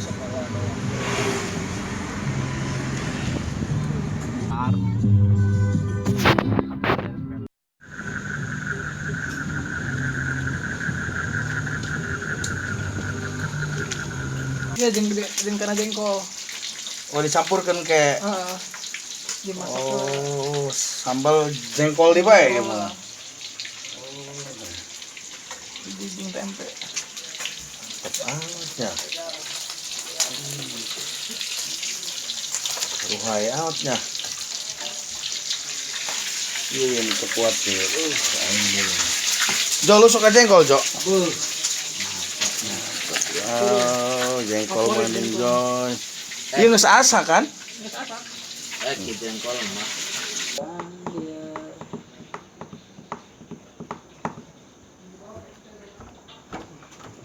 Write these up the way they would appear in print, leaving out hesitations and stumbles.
Besok kalau ada waktu. Iya, jeung gede, jeung kana jengkol. Oh, dicampurkan ke Heeh. Dimasak ke oh, sambal jengkol di bae ya, mah. Jadi jeung tempe. Mantap amatnya. Ruhai amatnya. Iya, iya, ini kuat sih. Anjing. Jo, lu suka jengkol, Jo? Oh, jengkol maning, Joy. Iya, geus asa kan? Geus asa. Eh, jengkol mah.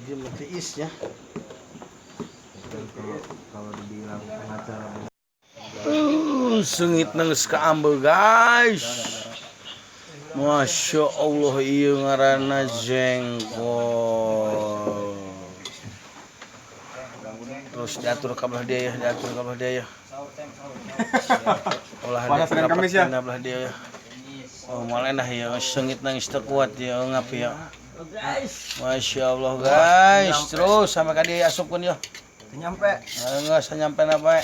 Dia tiis ya. Kalau dibilang pengacara Sengit nangis ke ambe guys. Masya Allah, iya ngaranna jengkol. Terus diatur kabelah dia ya, diatur kabelah dia ya. Olah Panas Senin Kamis ya? Belah dia ya. Oh, malah enak ya, sengit nangis terkuat ya, ngap ya. Masya Allah guys, terus sampai ka dia asupkeun ya. Nyampe. Enggak usah nyampe apa ya.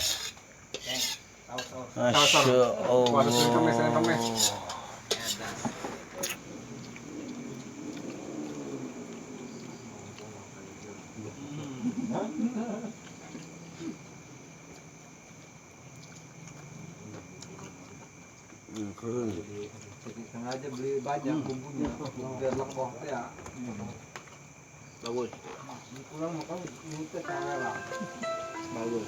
Masya Allah. Senin Kamis, Senin Kamis. Sengaja beli banyak bumbunya biar lengkoh ya. Bagus. Kurang makan itu lah. Bagus.